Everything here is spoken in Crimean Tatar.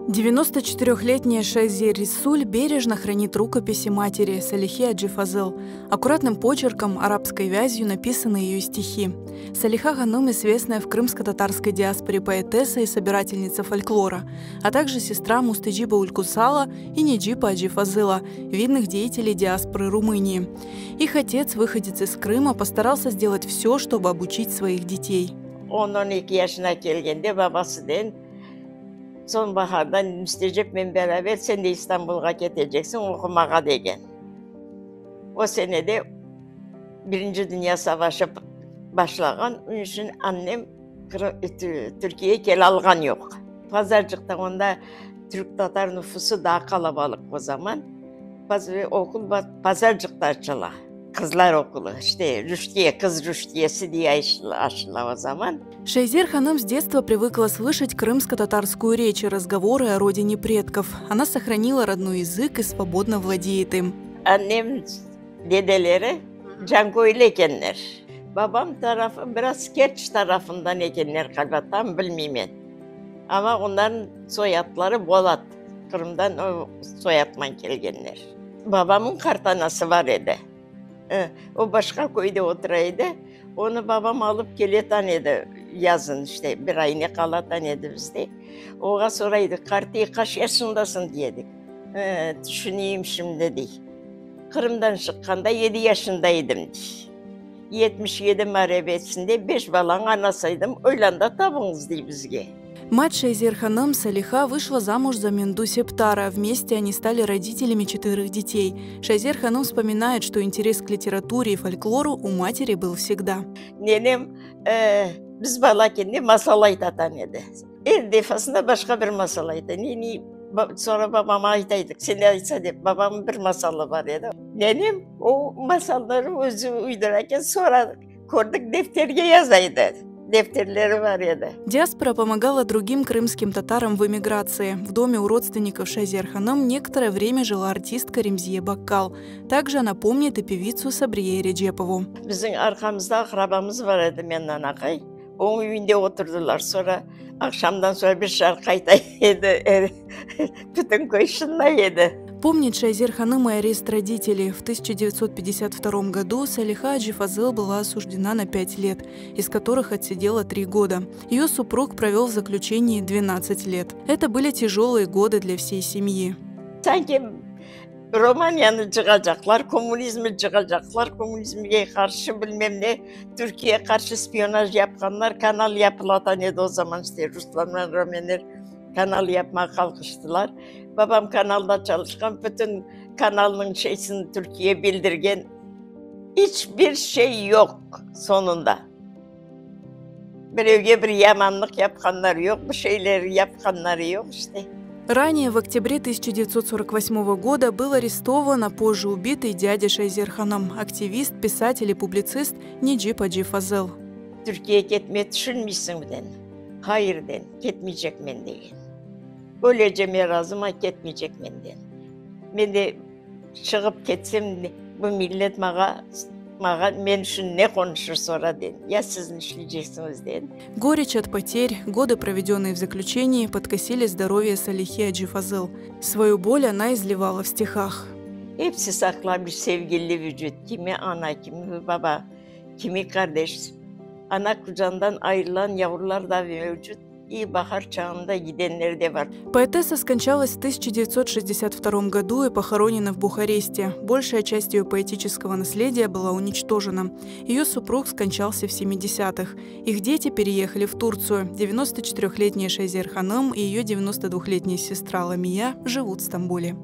94-летняя Шайзер Рисуль бережно хранит рукописи матери Салихи Аджи Фазыл. Аккуратным почерком, арабской вязью написаны ее стихи. Салиха Ханум известная в крымско-татарской диаспоре поэтесса и собирательница фольклора, а также сестра Мустаджиба Улькусала и Неджипа Аджи Фазыла, видных деятелей диаспоры Румынии. Их отец, выходец из Крыма, постарался сделать все, чтобы обучить своих детей. 10-12 yaşına kelgende babasınen sonbaharda Müstecipnen beraber sen de İstanbulğa keteceksiñ oqumağa degen. O senede Birinci Dünya Savaşı başlağan, onıñ içün annem Türkiyege kele alğan yoq. Pazarcıqta onda türk-tatar nüfusı daa qalabalıq o zaman. Okul Pazarcıqta açıla, qızlar okulu, işte rüşdiye, qız rüşdiyesi diye açıla o zaman. Шайзер Ханım с детства привыкла слышать крымско-татарскую речь и разговоры о родине предков. Она сохранила родной язык и свободно владеет им. Annem dedeleri Canköylü ekenler. Babam tarafı biraz Kerç tarafından ekenler ğaliba, tam bilmeymen. Amma onlarnıñ soyadları Bolat, Qırımdan o soyadman kelgenler. Babamnıñ qartanası bar edi. O başqa köyde otura edi. Onı babam alıp keletan edi yazın, işte, bir ay ne qalatan edi bizde. Oğa soraydı, qartiy, qaç yaşındasıñ, dey edik. Tüşüneyim şimdi, dey. Qırımdan çıqqanda yedi yaşında edim, dey. 77 muarebesinde beş balanıñ anası edim, oylanda tabıñız, dey bizge. Мать Шайзер Ханım Салиха вышла замуж за Менду Септара. Вместе они стали родителями четверых детей. Шайзер Ханım вспоминает, что интерес к литературе и фольклору у матери был всегда. Nenem biz bala ekende masal aytatan edi. Er defasında başqa bir masal ayta. Neni soñra babama aytaydık, sen aytsa dep, babamnıñ bir masalı bar edi. Nenem o masalları özü uydura eken, soñra kördik defterge yaza edi. Defterleri bar edi. Диаспора помогала другим крымским татарам в эмиграции. В доме у родственников Шайзер Ханım некоторое время жила артистка Ремзие Баккал. Также она помнит и певицу Сабрие Реджепову. Bizim arqamızda aqrabamız bar edi Mennan aqay. Onıñ üyünde oturdılar. Soñra aqşamdan soñra bir şarqı ayta edi. Bütün köy şınlay edi. Помнит Шайзер Ханım и арест родителей. В 1952 году Салиха Аджифазыл была осуждена на 5 лет, из которых отсидела 3 года. Ее супруг провел в заключении 12 лет. Это были тяжелые годы для всей семьи. Sanki Romaniyanı cığacaqlar, komünizmni cığacaqlar, komünizmge qarşı bilmem ne, Türkiye qarşı spiyonaj yapqanlar, kanal yapılatan edi o zaman işte ruslarnen romenler kanal yapmağa qalqıştılar. Babam kanalda çalışqan, bütün kanalnıñ şeysini Türkiye bildirgen. İç bir şey yoq soñunda. Birevge bir yamanlıq yapqanlar yoq, bir şeyler yapqanları yoq işte. Ранее, в октябре 1948 года, был арестован, а позже убит и дядя Шайзер Ханım, активист, писатель и публицист Неджип Аджи Фазыл. Türkiye ketme tüşünmeysiñ den. Hayır den, ketmeycekmen degen. Öleceme razıma ketmeycekmen den. Men de çıqıp ketsem, bu millet maña, maña men içün ne qonuşır soñra den. Ya siz ne işleyceksiñiz den. Горечь от потерь, годы, проведенные в заключении, подкосили здоровье Салихи Аджи Фазыл. Свою боль она изливала в стихах. Episi saqlamış sevgili vucut, kimi ana, kimi baba, kimi qardeş. Ana qucağından ayırılan yavrular da mevcut. İyi bahar çağında gidenler de bar. Поэтесса скончалась в 1962 году и похоронена в Бухаресте. Большая часть ее поэтического наследия была уничтожена. Ее супруг скончался в 70-х. Их дети переехали в Турцию. 94-летняя Шайзер Ханım и ее 92-летняя сестра Ламия живут в Стамбуле.